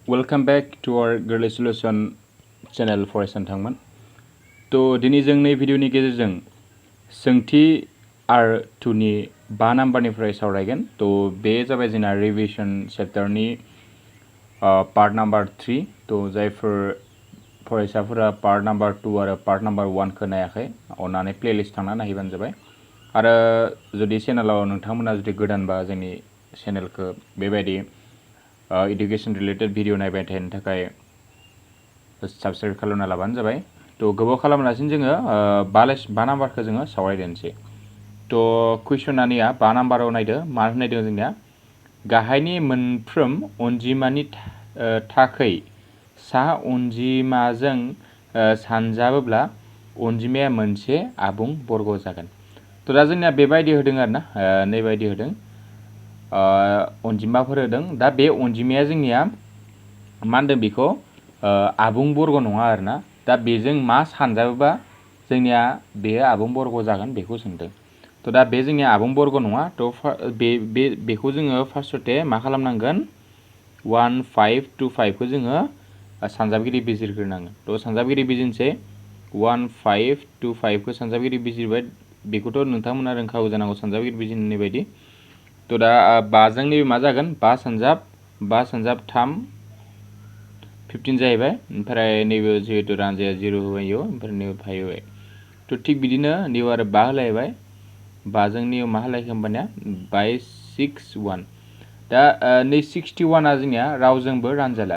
Welcome back to our Girly Solution channel फरायसा नोंथांमोन। तो दिनै जों नै भिडिअनि गेजेरजों सोंथि R2 नि 5 नाम्बारनिफ्राय सावरायगोन। तो बे जाबाय जोंना रिभिजन चैप्टारनि पार्ट नाम्बार 3। तो जायफोर फरायसाफोरा पार्ट नाम्बार 2 आरो पार्ट नाम्बार 1 खौ नायाखै अन्नानै प्लेलिस्ट थांना नायहैबानो जाबाय। आरो जुदि चेनेलाव नोंथांमोना जुदि गोदानबा जोंनि चेनेलखौ बेबायदि एडुकेशन रिलेटेड भिडिअ नायबाय थानो थाखाय साबस्क्राइब खालामना लाबानो जाबाय। तो गोबाव खालामालासिनो जोङो 5 नाम्बारखौ जोङो सावरायदेनसै। तो कुइसना निया 5 नाम्बाराव नायदो मा होनायदों जोंनिया गाहायनि मोनफ्रोम अनजिमानि थाखै सा अनजिमाजों सानजाबोब्ला अनजिमाया मोनसे आबुं बर्ग जागोन। तो दा जोंनिया बेबायदि होदों आरोना नैबायदि होदों अनजिमाफोर होदों। दा बे अनजिमाया जोंनिया मा होनदों बेखौ आबुं बर्ग नङा आरोना। दा बेजों मा सानजाबोबा जोंनिया बेयो आबुं बर्ग जागोन बेखौ सोंदों। तो दा बे जोंनिया आबुं बर्ग नङा। तो बेखौ जोङो फार्स्टते मा खालामनांगोन 1 5 2 5 खौ जोङो सानजाबगिरि बिजिरग्रोनांगोन। तो सानजाबगिरि बिजिरनोसै 1 5 2 5 खौ सानजाबगिरि बिजिरबाय। बेखौथ' नोंथांमोना रोंखागौ जानांगौ सानजाबगिरि बिजिरनाय बायदि। तो दा 5 जों नैबे मा जागोन 5 सानजाब 3 15 जाहैबाय। ओमफ्राय नैबे जिहेतु रानजाया 0 होबाय ओमफ्राय नैबे 5 होबाय। तो थिग बिदिनो नैबे आरो 5 होलायबाय 5 जों नैबे मा होलायखो होमबानिया 5 6 1। दा नै 61 आ जोंनिया रावजोंबो रानजाला।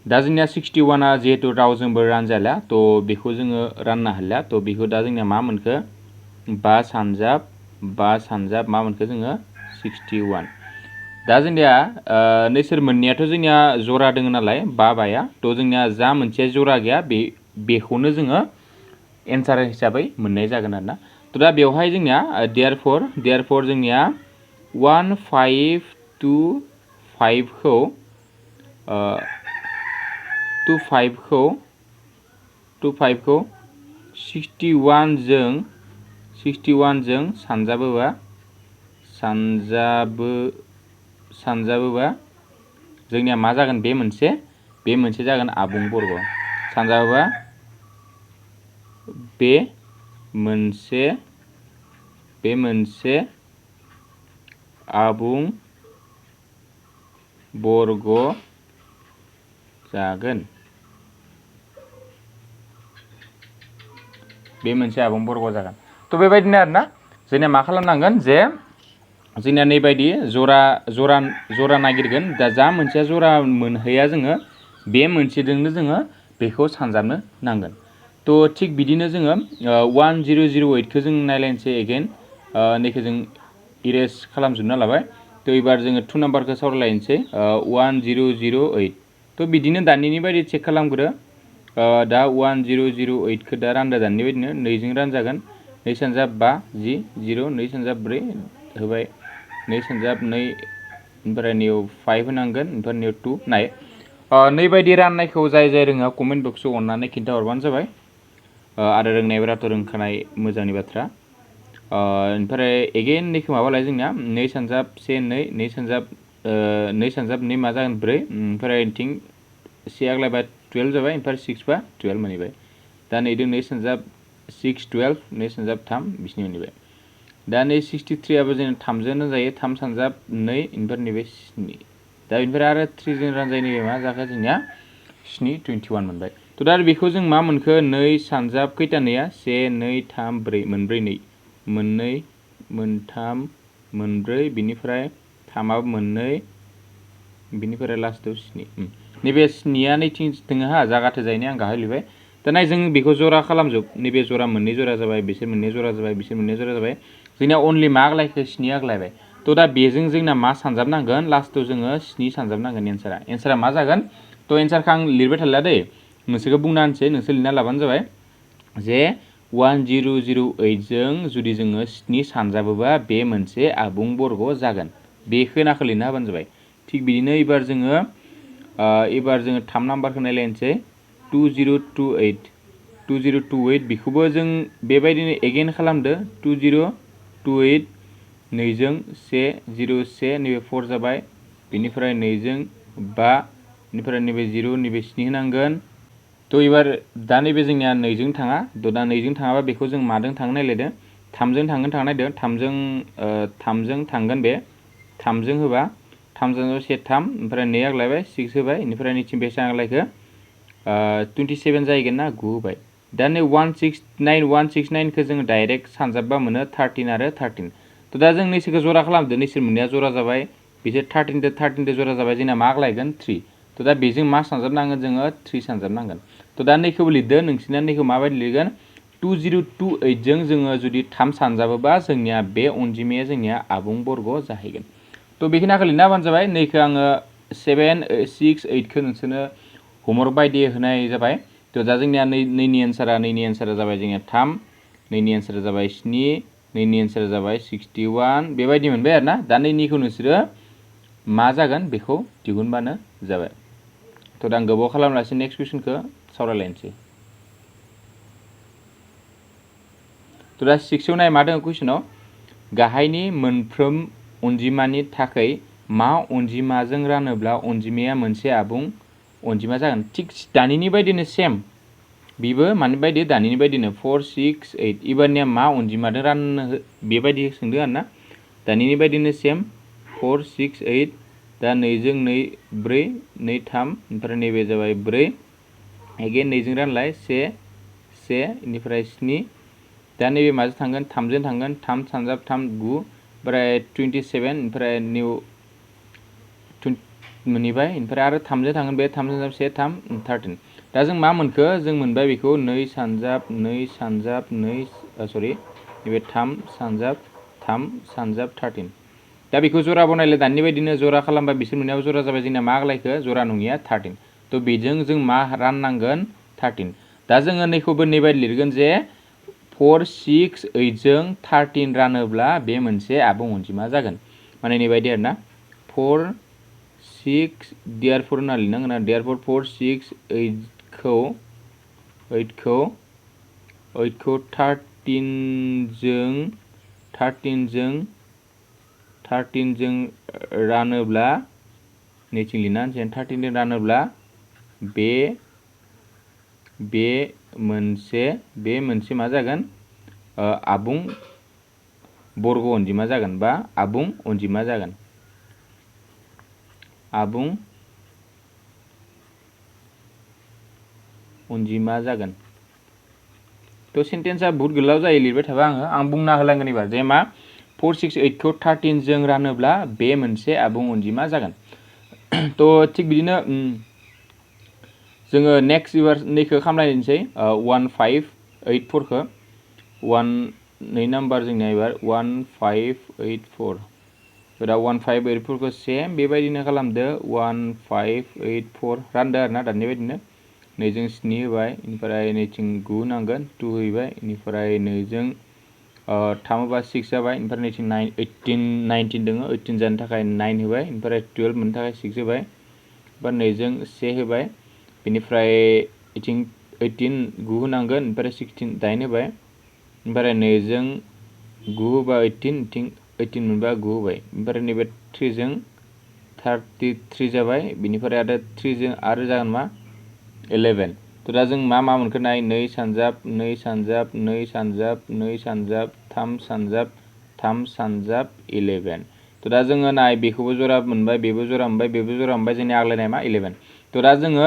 दा जोंनिया 61 आ जिहेतु रावजोंबो रानजाला तो बेखौ जोङो राननो हालिया। तो बेखौ दा जोंनिया मा मोनखो 5 सानजाब मा मोनखो जोङो 61। दा जोंनिया नैसोर मोननैयाथ' जोंनिया जरा दोङो नालाय 5 तो जोंनिया जा मोनसे जरा गैया बेखौनो जोङो एन्सार हिसाबै मोननाय जागोन आरोना। तो दा बेवहाय जोंनिया देयरफोर जोंनिया 1 5 2 5 खौ 61 जों सानजाबोबा जोंनिया मा जागोन बे मोनसे जागोन आबुं बर्ग। सानजाबोबा बे मोनसे आबुं बर्ग जागोन। बे मोनसे आबुं बर्ग जागोन। तो बेबायदिनो आरोना जोंनिया मा खालामनांगोन जे जोंनिया नैबायदि जरा नागिरगोन। दा जा मोनसे जरा मोनहैया जोङो बे मोनसेजोंनो जोङो बेखौ सानजाबनो नांगोन। तो थिग बिदिनो जोङो 1008 खौ जों नायलायनोसै एगेन नैखौ जों इरेज खालामजोबना लाबाय। तो एबार जोङो 2 नाम्बारखौ सावरायलायनोसै 1008। तो बिदिनो दानिनि बायदि चेक खालामग्रो। दा 1008 खौ दा रानदो दानि बायदिनो 2 जों रानजागोन। 2 सानजाब 5 10 0 2 सानजाब 4 होबाय 2 सानजाब 2 ओमफ्राय नैयाव 5 होनांगोन ओमफ्राय नैयाव 2 नाय नैबायदि राननायखौ जाय रोङा कमेन्ट बक्सआव अननानै खिन्थाहरबानो जाबाय। आरो रोंनायफोराथ' रोंखानाय मोजांनि बाथ्रा। ओमफ्राय एगेन नैखौ माबालाय जोंनिया 2 सानजाब 1 2 सानजाब 2 मा जागोन 4 ओमफ्राय थिं 1 आग्लायबा 12 जाबाय ओमफ्राय 6 बा 12 मोनहैबाय। दा नैदों 2 सानजाब 6 12 2 सानजाब 3 बिसिनि मोनहैबाय। दा नै 63 आबो जों 3 जों रानजायो 3 सानजाब 2 ओमफ्राय नैबे 7। दा बेनिफ्राय आरो 3 जों रानजायो नैबे मा जाखो जोंनिया 7 21 मोनबाय। तो दा बेखौ जों मा मोनखो 2 सानजाब खैथा नैया 1 2 3 4 मोनब्रै 2 मोननै मोनथाम मोनब्रै बिनिफ्राय 3 आबो मोननै बिनिफ्राय लास्टआव 7। नैबे 7 आ नैथिं दोङो हा जागाथो जायनि आं गाहाय लिरबाय। दा नाय जों बेखौ जरा खालामजोब नैबे जरा मोननै जरा जाबाय बिसोर मोननै जरा जाबाय बिसोर मोननै जरा जाबाय। जोंनिया अनलि मा आग्लायखो 7 आग्लायबाय। तो दा बेजों जोंना मा सानजाबनांगोन लास्टआव जोङो 7 सानजाबनांगोन एन्सारा मा जागोन। तो एन्सारखौ आं लिरबाय थाला दै नोंसोरखौ बुंना होनसै नोंसोर लिरना लाबानो जाबाय जे 1008 जों जुदि जोङो 7 सानजाबोबा बे मोनसे आबुं बर्ग जागोन। बे खोनाखौ लिरना होबानो जाबाय। थिग बिदिनो एबार जोङो 3 नाम्बारखौ नायलायनोसै 2028 बेखौबो जों बेबायदिनो एगेन खालामदो 20 28 2 जों 1 0 1 नैबे 4 जाबाय बेनिफ्राय 2 जों 5 बेनिफ्राय नैबे 0 नैबे 7 होनांगोन तो एबार दा नैबे जोंनिया 2 जों थाङा तो दा 2 जों थाङाबा बेखौ जों माजों थांनो नायलायदों 3 जों थांगोन थांनो नायदों 3 जों थांगोन बे 3 जों होबा 3 जों 1 3 ओमफ्राय 2 आग्लायबाय 6 होबाय बेनिफ्राय नैथिं बेसेबां आग्लायखो 27 जाहैगोन ना 9 होबाय दा नै 169 खौ जों डाइरेक्ट सानजाबबा मोनो 13 आरो 13 तो दा जों नैसोरखौ जरा खालामदो नैसोर मोननैया जरा जाबाय बिसोर 13 जरा जाबाय जोंना मा आग्लायगोन 3 तो दा बेजों मा सानजाबनांगोन जोङो 3 सानजाबनांगोन तो दा नैखौबो लिरदो नोंसिना नैखौ माबायदि लिरगोन 2028 जों जोङो जुदि 3 सानजाबोबा जोंनिया बे अनजिमाया जोंनिया आबुं बर्ग जाहैगोन तो बेखिनिखौ लिरना होबानो जाबाय नैखौ आङो 7 6 8 खौ नोंसोरनो होमवर्क बायदि होनाय जाबाय तो दा जोंनिया नैनि एन्सारा जाबाय जोंनिया 3 नैनि एन्सारा जाबाय 7 नैनि एन्सारा जाबाय 61 बेबायदि मोनबाय आरो ना दा नैनिखौ नोंसोरो मा जागोन बेखौ दिहुनबानो जाबाय तो दा आं गोबाव खालामलासै नेक्स्ट कुइसनखौ सावरायलायनोसै तो दा 6 आव नाय मा दङ कुइसनाव गाहायनि मोनफ्रोम अनजिमानि थाखाय मा अनजिमाजों रानोब्ला अनजिमाया मोनसे आबुं अनजिमा जागोन थिग दानिनि बायदिनो सेम बेबो मानि बायदि दानिनि बायदिनो 4 6 8 एबारनिया मा अनजिमाजों राननो बेबायदि सोंदों आरोना दानिनि बायदिनो सेम 4 6 8 दा 2 जों 2 4 2 3 ओमफ्राय नैबे जाबाय 4 एगेन 2 जों रानलाय 1 1 बेनिफ्राय 7 दा नैबे माजों थांगोन 3 जों थांगोन 3 सानजाब 3 9 ओमफ्राय 27 ओमफ्राय निउ मोनहैबाय ओमफ्राय आरो 3 जों थांगोन बे 3 सानजाब 1 3 13 दा जों मा मोनखो जों मोनबाय बेखौ 2 सानजाब 2 सरि नैबे 3 सानजाब 3 सानजाब 13 दा बेखौ जरा बनायले दानि बायदिनो जरा खालामबा बिसोर मोननायाव जरा जाबाय जोंना मा आग्लायखो जरा नङिया 13 तो बेजों जों मा राननांगोन 13 दा जोङो नैखौबो नैबायदि लिरगोन जे 4 6 8 जों 13 रानोब्ला बे मोनसे आबुं अनजिमा जागोन माने नैबायदि आरोना 4 6 देयारफोर होनना लिरनांगोन आरो देयारफोर 4 6 8 खौ 13 जों रानोब्ला नैथिं लिरना होनसै 13 जों रानोब्ला बे मोनसे मा जागोन आबुं बर्ग अनजिमा जागोन बा आबुं अनजिमा जागोन आबुं अनजिमा जागोन तो सेन्टेन्सआ बहुत गोलाव जायो लिरबाय थाबा आं बुंना होलांगोन एबार जे मा 4 6 8 खौ 13 जों रानोब्ला बे मोनसे आबुं अनजिमा जागोन तो थिग बिदिनो जोङो नेक्स्ट एबार नैखौ खालामलायनोसै 1 5 8 4 खौ 1 2 नाम्बार जोंनिया एबार 1 5 8 4 दा 1 5 8 4 खौ सेम बेबायदिनो खालामदो 1 5 8 4 रानदो आरोना दानि बायदिनो 2 जों 7 होबाय बेनिफ्राय नैथिं 9 नांगोन 2 होबाय बेनिफ्राय 2 जों 3 होबा 6 जाबाय ओमफ्राय नैथिं 19 दङ 18 जानो थाखाय 9 होबाय ओमफ्राय 12 मोननो थाखाय 6 होबाय ओमफ्राय 2 जों 1 होबाय बेनिफ्राय इथिं 18 9 होनांगोन ओमफ्राय 16 8 होबाय ओमफ्राय 2 जों 9 होबा 18 इथिं 18 मोनबा 9 होबाय ओमफ्राय नैबे 3 जों 33 जाबाय बेनिफ्राय आरो 3 जों आरो जागोन मा 11 तो दा जों मा मोनखो नाय 2 सानजाब 2 सानजाब 2 सानजाब 2 सानजाब 3 सानजाब 3 सानजाब 11 तो दा जोङो नाय बेखौबो जरा मोनबाय बेबो जरा मोनबाय बेबो जरा मोनबाय जोंनि आग्लायनाय मा 11 तो दा जोङो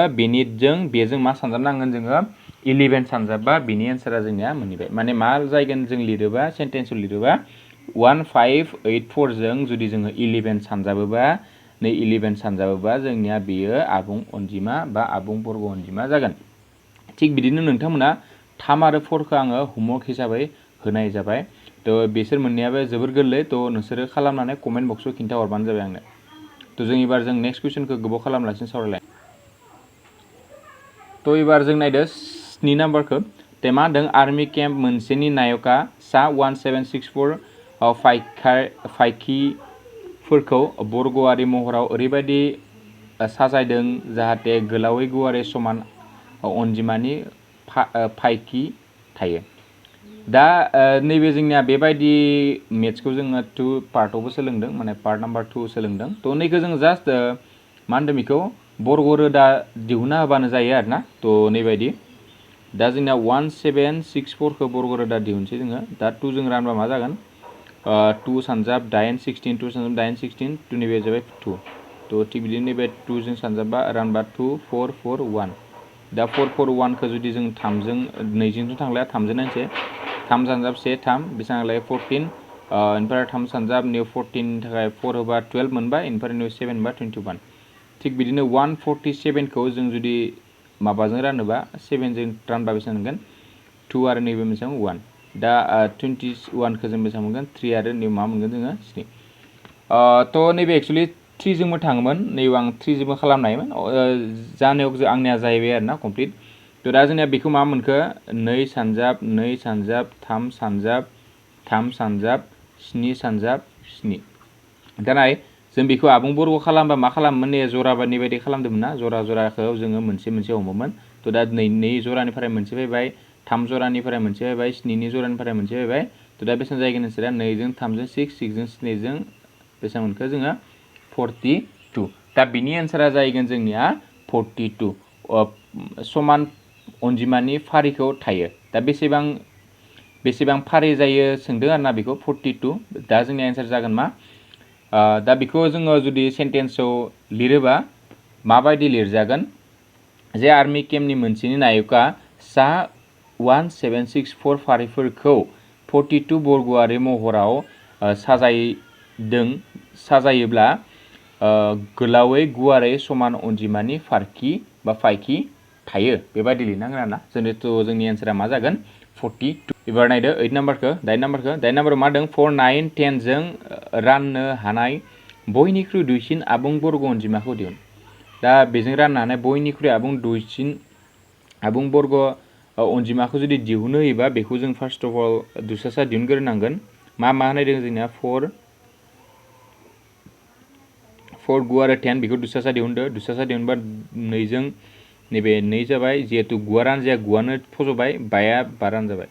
बेजों मा सानजाबनांगोन जोङो 11 सानजाबबा बेनि एन्सारा जोंनिया मोनहैबाय माने मा जायगोन जों लिरोबा सेन्टेन्सआव लिरोबा 1 5 8 4 जों जुदि जोङो 11 सानजाबोबा नै 11 सानजाबोबा जोंनिया बेयो आबुं अनजिमा बा आबुं बर्ग अनजिमा जागोन थिग बिदिनो नोंथांमोना 3 आरो 4 खौ आङो होमवर्क हिसाबै होनाय जाबाय तो बिसोर मोननैयाबो जोबोर गोरलै तो नोंसोरो खालामनानै कमेन्ट बक्सआव खिन्था हरबानो जाबाय आंनो तो जों एबार जों नेक्स्ट कुइसनखौ गोबाव खालामलासिनो सावरायलाय तो एबार जों नायदो 7 नाम्बारखौ ते मा होनदों आर्मि केम्प मोनसेनि नायकआ सा 1764 फायखिफोरखौ बर्गआरि महराव ओरैबायदि साजायदों जाहाथे गोलावै गुवारै समान अनजिमानि फायखि थायो दा नैबे जोंनिया बेबायदि मेथ्सखौ जोङो 2 पार्टआवबो सोलोंदों माने पार्ट नाम्बार 2 सोलोंदों थ' नैखौ जों जास्ट मा होनदों बेखौ बर्ग रोदा दिहुनना होबानो जायो आरोना थ' नैबायदि दा जोंनिया 1764 खौ बर्ग रोदा दिहुनसै जोङो दा 2 जों रानबा मा जागोन 2 सानजाब 8 16 2 सानजाब 8 16 2 नैबे जाबाय 2 थ' थिग बिदिनो नैबे 2 जों सानजाबा रानबा 2 4 4 1 दा 4 4 1 खौ जुदि जों 3 जों 2 जोंथ' थांलाया 3 जों नायनोसै 3 सानजाब 1 3 बेसेबां लायो 14 इनिफ्राय 3 सानजाब निउ 14 नि थाखाय 4 होबा 12 मोनबाय इनिफ्राय निउ 7 होबा 21 थिग बिदिनो 147 खौ जों जुदि माबाजों रानोबा 7 जों रानबा बेसेबां मोनगोन 2 आरो नैबे बेसेबां 1 दा 21 खौ जों बेसेबां मोनगोन 3 आरो निउ मा मोनगोन जोङो 7 थ' नैबे एक्चुअलि 3 जोंबो थाङोमोन नैबे आं 3 जोंबो खालामनो हायोमोन जानायाव आंनिया जाहैबाय आरोना कमप्लिट थ' दा जोंनिया बेखौ मा मोनखो 2 सानजाब 2 सानजाब 3 सानजाब 3 सानजाब 7 सानजाब 7 दा नाय जों बेखौ आबुं बर्ग खालामबा मा खालामोमोन नै जराबानि बायदि खालामदोंमोन ना जरा जराखौ जोङो मोनसे मोनसे हमोमोन थ' दा नै जरानिफ्राय मोनसे फैबाय 3 जरानिफ्राय मोनसे फैबाय 7 जरानिफ्राय मोनसे फैबाय थ' दा बेसेबां जाहैगोन नोंसोरा 2 जों 3 जों 6 6 जों 7 जों बेसेबां मोनखो जोङो 42 दा बिनि एन्सारा जाहैगोन जोंनिया 42 समान अनजिमानि फारिखौ थायो दा बेसेबां फारि जायो सोंदों आरोना बेखौ 42 दा जोंनि एन्सार जागोन मा दा बेखौ जोङो जुदि सेन्टेन्सआव लिरोबा माबायदि लिरजागोन जे आर्मि केम्पनि मोनसेनि नायकआ सा 1764 फारिफोरखौ 42 बर्गआरि महराव साजायोब्ला गोलावै गुवारै समान अनजिमानि फारखि बा फायखि थायो बेबायदि लिरनांगोन आरोना जोंनि एन्सारा मा जागोन 42 एबार नायदो 8 नाम्बारखौ 9 नाम्बाराव मा दं 4 9 10 जों राननो हानाय बयनिख्रुइ दुइसिन आबुं बर्ग अनजिमाखौ दिहुन दा बेजों राननो हानाय बयनिख्रुइ आबुं बर्ग अनजिमाखौ जुदि दिहुनो होयोबा बेखौ जों फार्स्ट अफ अल दुस्रासा दिहुनग्रोनांगोन मा होनायदों जोंनिया 4 9 आरो 10 बेखौ दुस्रासा दिहुनबा 2 जों नैबे 2 जाबाय जिहेतु 9 रानजाया 9आनो फज'बाय 5आ 12 रानजाबाय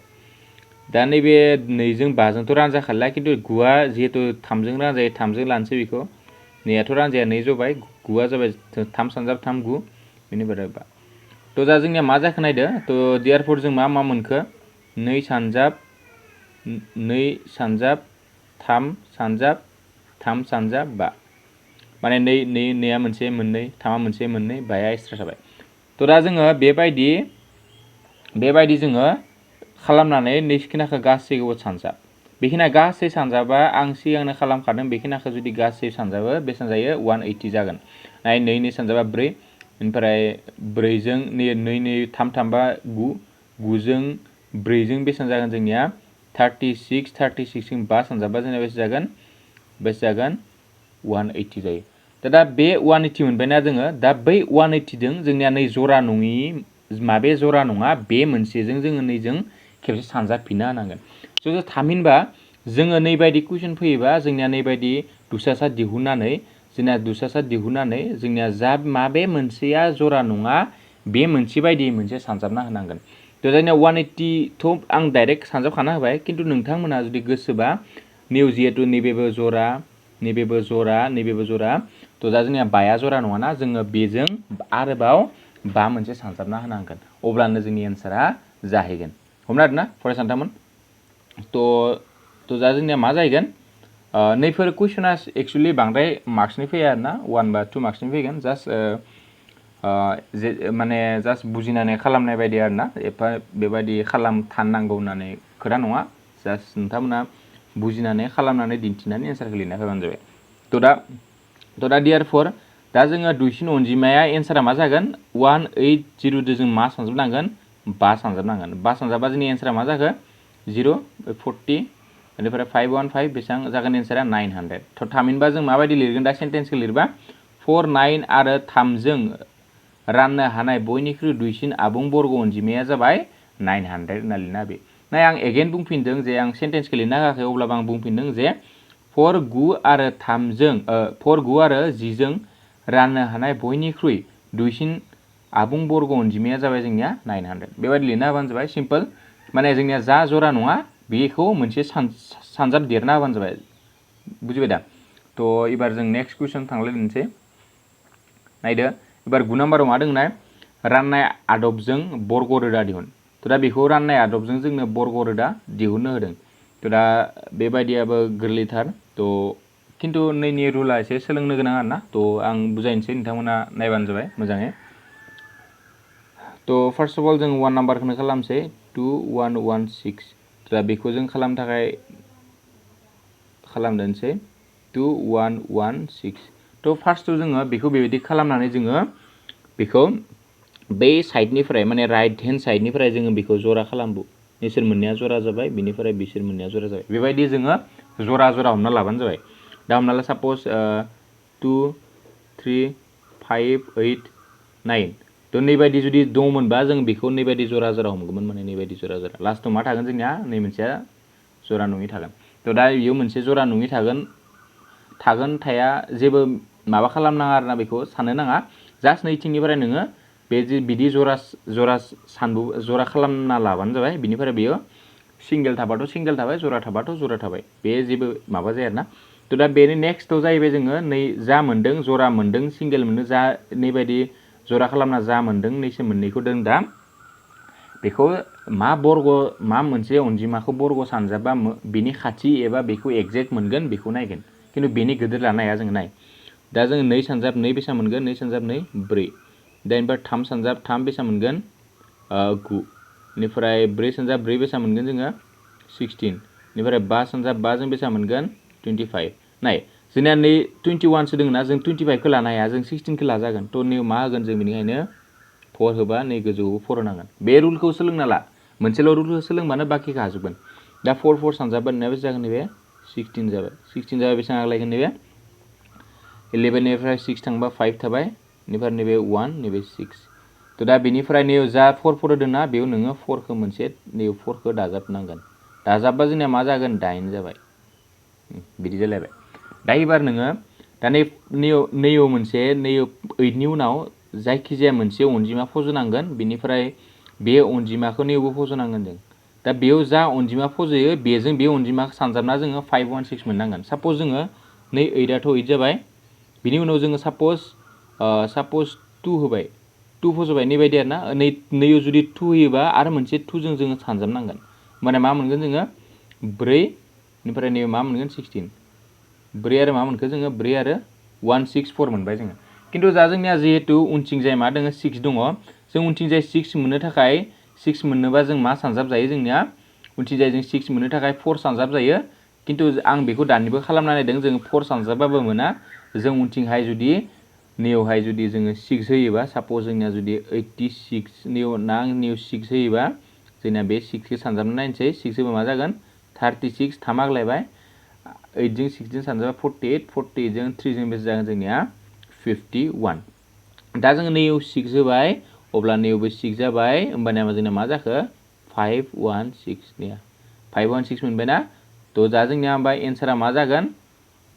दा नैबे 2 जों 5 जोंथ' रानजाखाला खिन्थु 9आ जिहेतु 3 जों रानजायो 3 जों लानोसै बेखौ 2आथ' रानजाया 2 जबाय 9आ जाबाय 3 सानजाब 3 9 बेनिफ्राय 5 थ' दा जोंनिया मा जाखो नायदो थ' देयारफोर जों मा मोनखो 2 सानजाब 3 सानजाब 5 माने 2 आ मोनसे मोननै 3आ मोनसे मोननै 5आ एक्सट्रा थाबाय थ' दा जोङो बेबायदि जोङो खालामनानै नैखिनाखौ गासैखौबो सानजाब बेखिनिया गासै सानजाबा आं सिगांनो खालामखादों बेखिनिखौ जुदि गासै सानजाबो बेसेबां जायो 180 जागोन 2 सानजाबा 4 ओमफ्राय 4 जों 2 3 3 बा 9 9 जों 4 जों बेसेबां जागोन जोंनिया 36 जों 5 सानजाबा जोंनिया बेसे जागोन 180 जायो दा बे 180 मोनबायना जोङो दा बै 180 जों जोंनिया नै जरा नङि माबे जरा नङा बे मोनसेजों जोङो नैजों खेबसे सानजाबफिनना होनांगोन स' थामहिनबा जोङो नैबायदि कुइसन फैयोबा जोंनिया नैबायदि दुस्रासा दिहुननानै जोंनिया जा माबे मोनसेया जरा नङा बे मोनसे बायदि मोनसे सानजाबना होनांगोन थ' जोंनिया 180थ' आं डाइरेक्ट सानजाबखाना होबाय खिन्थु नोंथांमोना जुदि गोसोबा जिहेतु नैबेबो जरा थ' दा जोंनिया 5आ जरा नङाना जोङो बेजों आरोबाव 5 मोनसे सानजाबना होनांगोन अब्लानो जोंनि एन्सारा जाहैगोन हमना आरोना फरायसानोथामोन थ' दा जोंनिया मा जाहैगोन नैफोर कुइसना एक्चुअलि बांद्राय मार्क्सनि फैया आरोना 1 बा 2 मार्क्सनि फैगोन जास्ट माने जास्ट बुजिनानै खालामनाय बायदि आरोना एफा बेबायदि खालामथारनांगौ होननानै खोथा नङा जास्ट नोंथांमोना बुजिनानै खालामनानै दिन्थिनानै एन्सारखौ लिरना होबानो जाबाय थ' दा देयारफोर दा जोङो दुइसिन अनजिमाया एन्सारा मा जागोन 180 जों मा सानजाबनांगोन 5 सानजाबा जोंनि एन्सारा मा जाखो 0 40 बेनिफ्राय 515 बेसेबां जागोन एन्सारा 900 थ' थामहिनबा जों माबायदि लिरगोन दा सेन्टेन्सखौ लिरबा 4 9 आरो 3 जों राननो हानाय बयनिख्रुइ दुइसिन आबुं बर्ग अनजिमाया जाबाय 900 होनना लिरना होबाय नाय आं एगेन बुंफिनदों जे आं सेन्टेन्सखौ लिरना होआखै अब्लाबो आं बुंफिनदों जे 4 9 आरो 10 जों राननो हानाय बयनिख्रुइ दुइसिन आबुं बर्ग अनजिमाया जाबाय जोंनिया 900 बेबायदि लिरना होबानो जाबाय सिम्पल माने जोंनिया जा जरा नङा बेखौ मोनसे सानजाब देरना होबानो जाबाय बुजिबाय दा थ' एबार जों नेक्स्ट कुइसन थांलायनोसै नायदो एबार 9 नाम्बाराव मा दंनाय राननाय आदबजों बर्ग रोदा दिहुन थ' दा बेखौ राननाय आदबजों जोंनो बर्ग रोदा दिहुननो होदों थ' दा बेबायदियाबो गोरलैथार थ' खिन्थु नैनि रुला एसे सोलोंनो गोनां आरोना थ' आं बुजायनोसै नोंथांमोना नायबानो जाबाय मोजाङै थ' फार्स्ट अफ अल जों 1 नाम्बारखौनो खालामसै 2116 दा बेखौ जों खालामनो थाखाय खालामदोंसै 2116 थ' फार्स्टआव जोङो बेखौ बेबायदि खालामनानै जोङो बेखौ बे साइडनिफ्राय माने राइट हेन्ड साइडनिफ्राय जोङो बेखौ जरा खालामबो बिसोर मोननैया जरा जाबाय बिनिफ्राय बिसोर मोननैया जरा जाबाय बेबायदि जोङो जरा जरा हमना लाबानो जाबाय दा हमना ला सापज 2 3 5 8 9 थ' नैबायदि जुदि दंमोनबा जों बेखौ नैबायदि जरा जरा हमगौमोन माने नैबायदि जरा जरा लास्टआव मा थागोन जोंनिया नै मोनसेया जरा नङि थागोन थ' दा बेयाव मोनसे जरा नङि थागोन थाया जेबो माबा खालामनाङा आरोना बेखौ साननो नाङा जास्ट नैथिंनिफ्राय नोङो बे बिदि जरा खालामना लाबानो जाबाय बिनिफ्राय बेयो सिंगेल थाबाथ' सिंगेल थाबाय जरा थाबाथ' जरा थाबाय बे जेबो माबा जाया आरोना थ' दा बेनि नेक्स्टआव जाहैबाय जोङो नै जा मोन्दों जरा मोन्दों सिंगेल मोन्दों जा नैबायदि जरा खालामना जा मोन्दों नैसो मोननैखौ दों दा बेखौ मा मोनसे अनजिमाखौ बर्ग सानजाबा बिनि खाथि एबा बेखौ एक्जेक्ट मोनगोन बेखौ नायगोन खिन्थु बेनि गिदिर लानो हाया जों नाय दा जों 2 सानजाब 2 बेसा मोनगोन 2 सानजाब 2 4 दा इनिफ्राय 3 सानजाब 3 बेसा मोनगोन 9 इनिफ्राय 4 सानजाब 4 बेसा मोनगोन जोङो 16 इनिफ्राय 5 सानजाब 5 जों बेसा मोनगोन 25 नाय जोंना नै 21 सो दोंना जों 25 खौ लानो हाया जों 16 खौ लाजागोन थ' नै मा होगोन जों बेनिखायनो 4 होबा नै गोजौआव 4 होनांगोन बे रुलखौ सोलोंना ला मोनसेल' रुलखौ सोलोंबानो बाखिखौ हाजोबगोन दा 4 4 सानजाबा नैबे जागोन नैबे 16 जाबाय 16 जाबाय बेसेबां आग्लायगोन नैबे 11 निफ्राय 6 थांबा 5 थाबाय इनिफ्राय नैबे 1 नैबे 6 थ' दा बेनिफ्राय नै जा 4 4 होदोंना बेयाव नोङो 4 खौ मोनसे नै 4 खौ दाजाबनांगोन दाजाबबा जोंनिया मा जागोन 8 जाबाय बिदि जालायबाय दा एबार नोङो दा नैयाव मोनसे 8 नि उनाव जायखिजाया मोनसे अनजिमा फज'नांगोन बिनिफ्राय बे अनजिमाखौ नैयावबो फज'नांगोन जों दा बेयाव जा अनजिमा फज'यो बेजों बे अनजिमाखौ सानजाबना जोङो 516 मोननांगोन सापज जोङो नै 8 आथ' 8 जाबाय बिनि उनाव जोङो सापज 2 होबाय 2 फज'बाय नैबायदि आरोना नैयाव जुदि 2 होयोबा आरो मोनसे 2 जों सानजाबनांगोन माने मा मोनगोन जोङो 4 इनिफ्राय नैयाव मा मोनगोन 16 4 आरो मा मोनखो जोङो 4 आरो 164 मोनबाय जोङो खिन्थु जा जोंनिया जिहेतु उनथिंजाय मा दङ 6 दङ जों उनथिंजाय 6 मोननो थाखाय 6 मोननोबा जों मा सानजाब जायो जोंनिया उनथिंजाय जों 6 मोननो थाखाय 4 सानजाब जायो खिन्थु आं बेखौ दानिबो खालामना नायदों जों 4 सानजाबबाबो मोना जों उनथिंहाय जुदि नैयावहाय जुदि जोङो 6 होयोबा सापज जोंनिया जुदि 86 नैयाव 6 होयोबा जोंनिया बे 6 खौ सानजाबना नायनोसै 6 होबा मा जागोन 36 3 आग्लायबाय 8 जों 6 जों सानजाबा 48 48 जों 3 जों बेसे जागोन जोंनिया 51 दा जोङो नैयाव 6 होबाय अब्ला नैयावबो 6 जाबाय होमबानिया जोंना मा जाखो 516 निया 516 मोनबायना थ' दा जोंनिया होमबा एन्सारा मा जागोन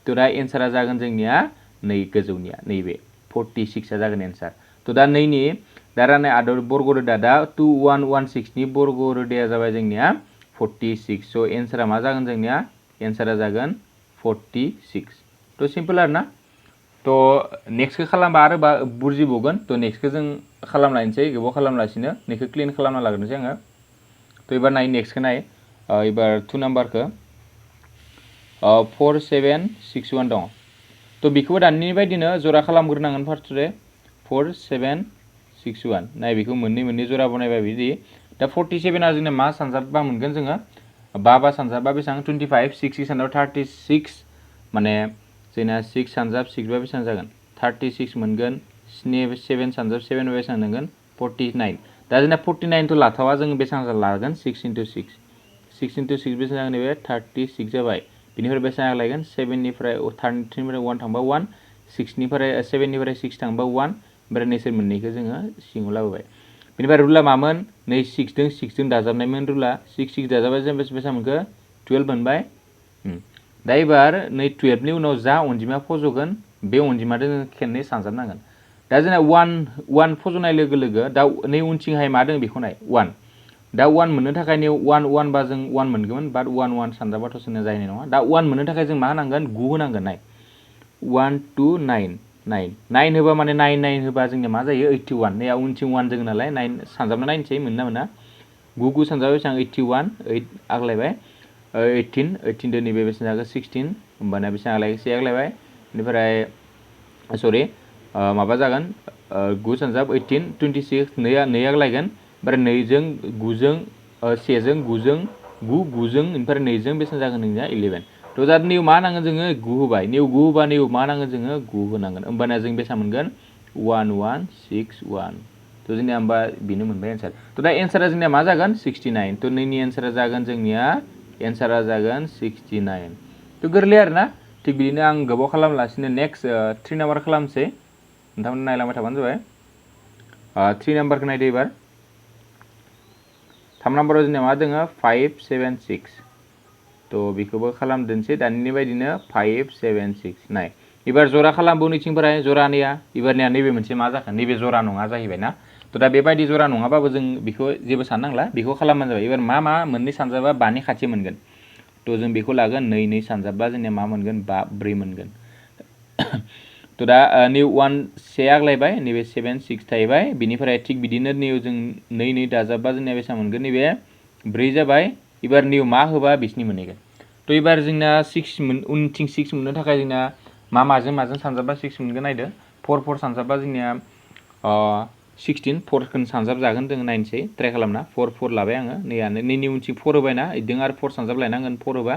थ' दा एन्सारा जागोन जोंनिया नै गोजौनिया नैबे 46 आ जागोन एन्सार थ' दा नैनि दा राननाय आदब बर्ग रोदा दा 2116 नि बर्ग रोदाया जाबाय जोंनिया 46 स' एन्सारा मा जागोन जोंनिया एन्सारा जागोन 46 थ' सिम्पल आरोना थ' नेक्स्टखौ खालामबा आरो बुजिबावगोन थ' नेक्स्टखौ जों खालामलायनोसै गोबाव खालामलासिनो नेक्स्टखौ क्लिन खालामना लाग्रोनोसै आङो थ' एबार नेक्स्टखौ एबार 2 नाम्बारखौ 4761 दं थ' बेखौबो दानि बायदिनो जरा खालामग्रोनांगोन फार्स्टरे 4761 नाय बेखौ मोननै जरा बनायबाय बिदि दा 47 आ जोंना मा सानजाबबा मोनगोन जोङो 5 सानजाबबा बेसेबां 25 6 सानजाब 36 माने जोंना 6 सानजाब 6 बा बेसेबां जागोन 36 मोनगोन 7 सानजाब 7 बा बेसेबां मोनगोन 49 दा जोंना 49 थ' लाथावा जों बेसेबां लागोन 6 × 6 6 × 6 बेसेबां जागोन नैबे 36 जाबाय बिनिफ्राय बेसेबां लायगोन 7 निफ्राय 3 निफ्राय 1 थांबा 1 6 निफ्राय 7 निफ्राय 6 थांबा 1 ओमफ्राय नैसोर मोननैखौ जोङो सिङाव लाबोबाय बेनिफ्राय रुला मामोन नै 6 जों दाजाबनायमोन रुला 6 दाजाबा जों बेसेबां मोनखो 12 मोनबाय दा एबार नै 12 नि उनाव जा अनजिमा फज'गोन बे अनजिमाजों जों खेननै सानजाबनांगोन दा जोंना 1 फज'नाय लोगो लोगो दा नै उनथिंहाय मा दं बेखौ नाय 1 दा 1 मोननो थाखाय निउ 1 1 बा जों 1 मोनगोन बाट 1 1 सानजाबाथ' जोंना जाहैनाय नङा दा 1 मोननो थाखाय जों मा होनांगोन 9 होनांगोन नाय 1 2 9 9 9 होबा माने 9 9 होबा जोंनिया मा जायो 81 नैया उनथिं 1 दोङो नालाय 9 सानजाबना नायनोसै मोनना मोना 9 9 सानजाबा बेसेबां 81 8 आग्लायबाय 18 18 दोनि बे बेसेबां जागोन 16 होमबाना बेसेबां आग्लायबाय 1 आग्लायबाय बेनिफ्राय सरि माबा जागोन 9 सानजाब 18 26 2 आग्लायगोन ओमफ्राय 2 जों 9 जों 1 जों 9 जों 9 9 जों ओमफ्राय 2 जों बेसेबां जागोन नोंनिया 11 थ' दा निउ मा नांगोन जोङो 9 होबाय निउ 9 होबा निउ मा नांगोन जोङो 9 होनांगोन होमबाना जों बेसेबां मोनगोन 1 1 6 1 थ' जोंनिया होमबा बेनो मोनबाय एन्सार थ' दा एन्सारा जोंनिया मा जागोन 69 थ' नैनि एन्सारा जागोन जोंनिया एन्सारा जागोन 69 थ' गोरलै आरोना थिग बिदिनो आं गोबाव खालामलासिनो नेक्स्ट 3 नाम्बार खालामसै नोंथांमोन नायलांबाय थाबानो जाबाय 3 नाम्बारखौ नायदो एबार 3 नाम्बाराव जोंनिया मा दोङो 5 7 6 थ' बेखौबो खालामदोनसै दानिनि बायदिनो 5 7 6 नाय एबार जरा खालामबो नैथिंफोराय जरानिया एबारनिया नैबे मोनसे मा जाखो नैबे जरा नङा जाहैबाय ना थ' दा बेबायदि जरा नङाबाबो जों बेखौ जेबो साननांला बेखौ खालामबानो जाबाय एबार मा मोननै सानजाबा 5 नि खाथि मोनगोन थ' जों बेखौ लागोन 2 2 सानजाबबा जोंनिया मा मोनगोन 5 4 मोनगोन थ' दा निउ 1 से आग्लायबाय नैबे 7 6 थाहैबाय बिनिफ्राय थिग बिदिनो निउ जों 2 2 दाजाबबा जोंनिया बेसेबां मोनगोन नैबे 4 जाबाय एबार निउ मा होबा बिसिनि मोनहैगोन थ' एबार जोंना 6 उनथिं 6 मोननो थाखाय जोंना माजों सानजाबबा 6 मोनगोन नायदो 4 4 सानजाबबा जोंनिया 16 4खौनो सानजाब जागोन जों नायनोसै ट्राइ खालामना 4 4 लाबाय आङो नैयानो नैनि उनथिं 4 होबायना इदों आरो 4 सानजाब लायनांगोन 4 होबा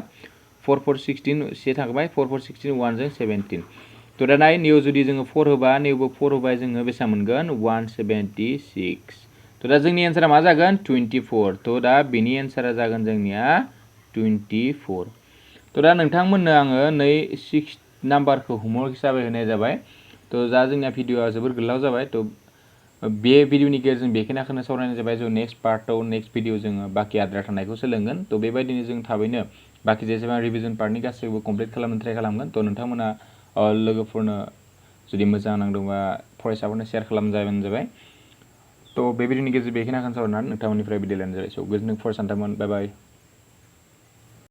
4 4 16 से थांबाय 4 4 16 1 जों 17 थ' दा नाय निउ जुदि जोङो 4 होबा निउबो 4 होबाय जोङो बेसेबां मोनगोन 176 थ' दा जोंनि एन्सारा मा जागोन 24 थ' दा बेनि एन्सारा जागोन जोंनिया 24 थ' दा नोंथांमोननो आङो 6 नाम्बारखौ हमवर्क हिसाबै होनाय जाबाय थ' दा जोंनिया भिडिअआ जोबोर गोलाव जाबाय थ' बे भिडिअनि गेजेरजों बेखिनिखौनो सावरायनाय जाबाय जों नेक्स्ट पार्टआव नेक्स्ट भिडिअ जोङो बाखि आद्रा थानायखौ सोलोंगोन थ' बेबायदिनो जों थाबैनो बाखि जेसेबां रिभिजन पार्टनि गासैखौबो कमप्लिट खालामनो ट्राइ खालामगोन थ' नोंथांमोना लोगोफोरनो जुदि मोजां नांदोंबा फरायसाफोरनो शेयार खालामजाबानो जाबाय थ' बे भिडिअनि गेजेरजों बेखिनिखौनो सावरायनानै नोंथांमोननिफ्राय बिदाय लानाय जाबाय स' गोजोनथों फरायसाफोर बाय बाय